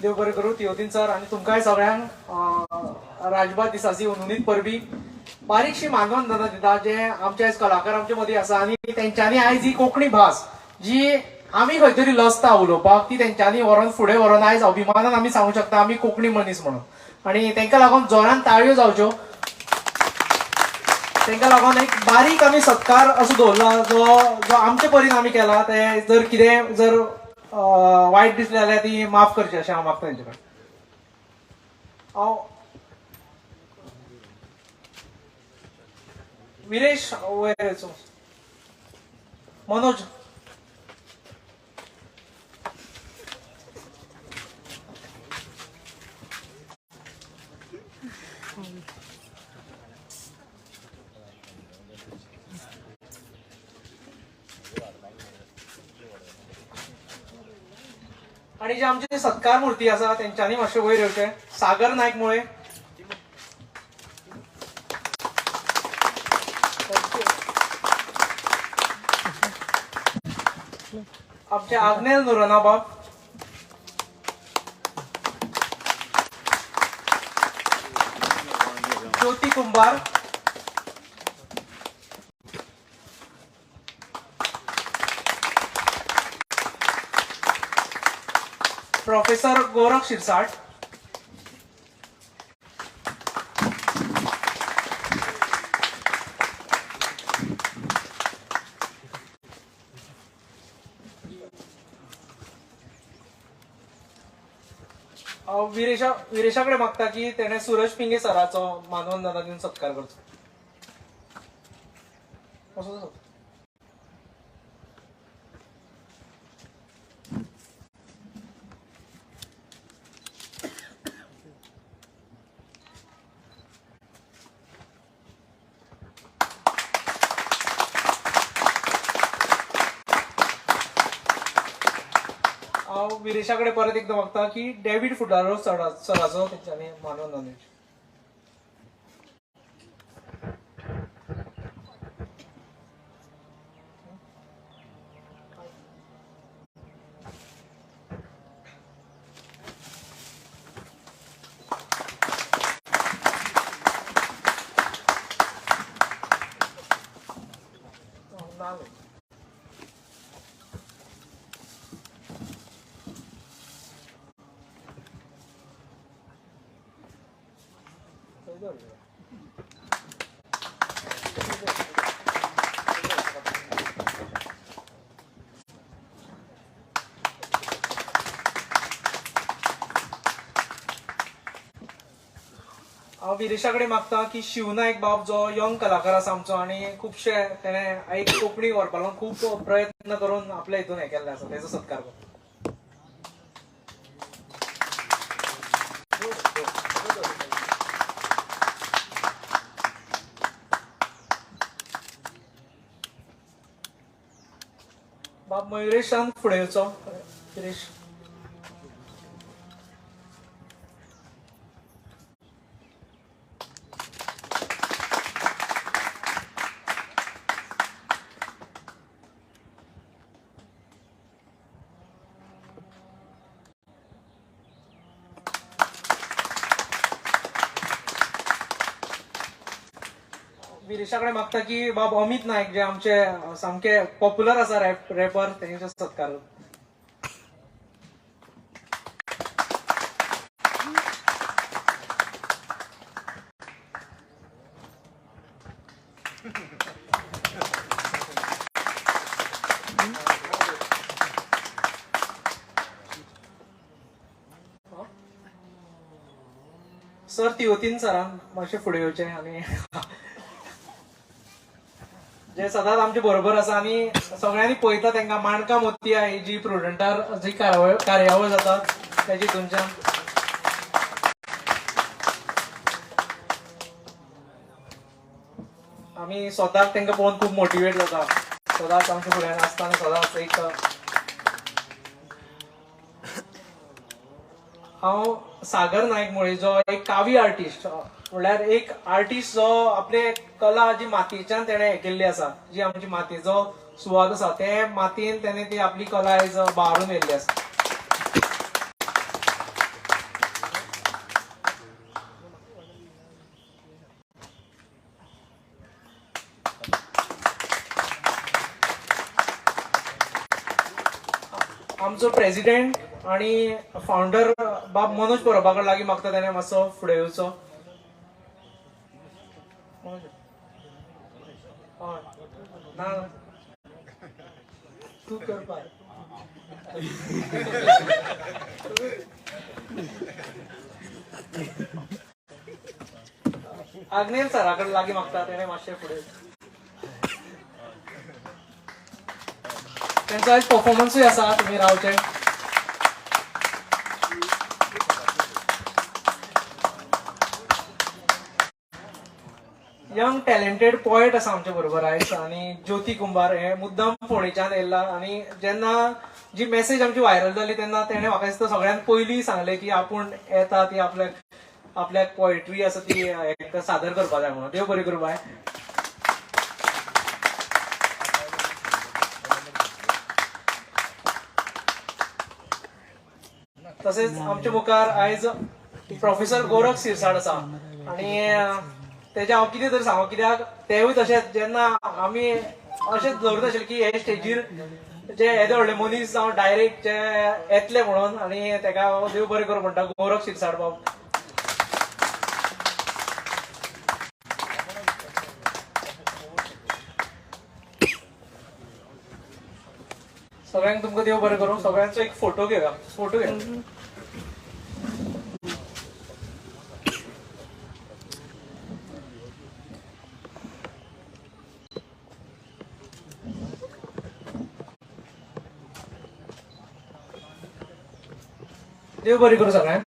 देव बरें करूं तियोतीन सर आनी तुमकांय सगळ्यांक राजभास दिसाची हुनहुनीत परबी. बारीकशी मानवंदना दिता जे आमचे आयज कलाकार आमचे मदीं आसा आनी तेंच्यांनी आयज ही कोंकणी भास जी आमी खंय तरी लजता उलोवपाक ती तेंच्यांनी व्हरोन फुडें व्हरोन आयज अभिमानान आमी सांगूंक शकता आमी कोंकणी मनीस म्हणून. आनी तेंकां लागून जोरान ताळयो जावच्यो. तेंकां लागून एक बारीक आमी सत्कार असो दवरला जो जो आमचे परीन आमी केला. ते जर कितें जर वायट दिसलें जाल्यार ती माफ करची अशें हांव मागता तेंचे कडेन. हांव विरेश वयर येचो, मनोज. आणि जे आमचे सत्कार मूर्ती आसा तेंच्यांनी मातशें वयर येवचें. सागर नायक मुळे, आमचे आग्नेल नुरना बाब, ज्योती कुंभार, प्रोफेसर गोरख शिरसाट, विरेशा विरेशा कडेन मागता की तेणें सुरज पिंगे सराचो मानवंदना दिवन सत्कार करचो. असो हांव विरेशा कडेन परत एकदां मागता की डेवीड फुडारो सराचो तेंच्यांनी मानवंदना दिवची. हांव विरेशा कडेन मागता की शिवनायक बाब जो यंग कलाकार आसा आमचो आनी खुबशे तेणें एक कोंकणी व्हरपा लागून खूब प्रयत्न करून आपल्या हितून हें केल्लें आसा, तेजो सत्कार कर. बाब मयुरेशान फुडें येवचो. विरेश. विरेशा कडेन मागता की बाब अमित नायक जे आमचे सामके पॉप्युलर आसा रॅपर, तेंचो सत्कार. सर तियोतीन सरान मातशें फुडें येवचें आनी जे सदांच आमचे बरोबर आसा आनी सगळ्यांनी पळयता तांकां माणका मोतया ही जी प्रुडंटार जी कार्यावळ जाता तेजी हितूनच्यान आमी स्वताक तांकां पळोवन खूब मोटिवेट जाता. सदांच आमच्या फुड्यान आसता आनी सदांच एक हांव सागर नायक मुळे जो एक कावी आर्टिस्ट, म्हणल्यार एक आर्टिस्ट जो आपले कला जी मातयेच्यान तेणें हें केल्ली आसा, जी आमची मातयेचो सुवाद आसा ते मातयेन तेणें ती आपली कला आयज बारून व्हेल्ली आसा. आमचो प्रेसिडेंट आणि फाउंडर बाब मनोज परबा कडेन लागीं मागता तेणे मातसो फुडें येवचो. हय ना तूं करपा. आग्नेल सरा कडेन लागीं मागता तेणे मातशें फुडें. तेंचो आयज परफॉर्मन्सूय आसा, तुमी रावचे. यंग टॅलेंटेड पोएट आसा आमच्या बरोबर आयज आनी ज्योती कुंभार हे मुद्दाम फोंडेच्यान येयला. आनी जेन्ना जी मेसेज आमची व्हायरल जाली तेन्ना तेणें म्हाका दिसता सगळ्यांत पयलीं सांगलें की आपूण येता, ती आपल्याक आपल्याक पोएट्री आसा ती सादर करपा जाय म्हणून. देव बरें करूं बाय. तसेच आमच्या मुखार आयज प्रोफेसर गोरख सिरसाट आसा आनी तेजें हांव कितें तरी सांगू कित्याक तेवूय तशेंच जेन्ना आमी अशेंच दवरत आशिल्ले की हे स्टेजीर जे येदे व्हडले मनीस जावं डायरेक्ट जे येतले म्हणून, आनी तेका हांव देव बरें करूं म्हणटा गोरख सिरसाट बाब. सगळ्यांक तुमकां देव बरें करूं. सगळ्यांचो एक फोटो घेवया, फोटो घेवया. देव बरें करूं सगळ्यांक.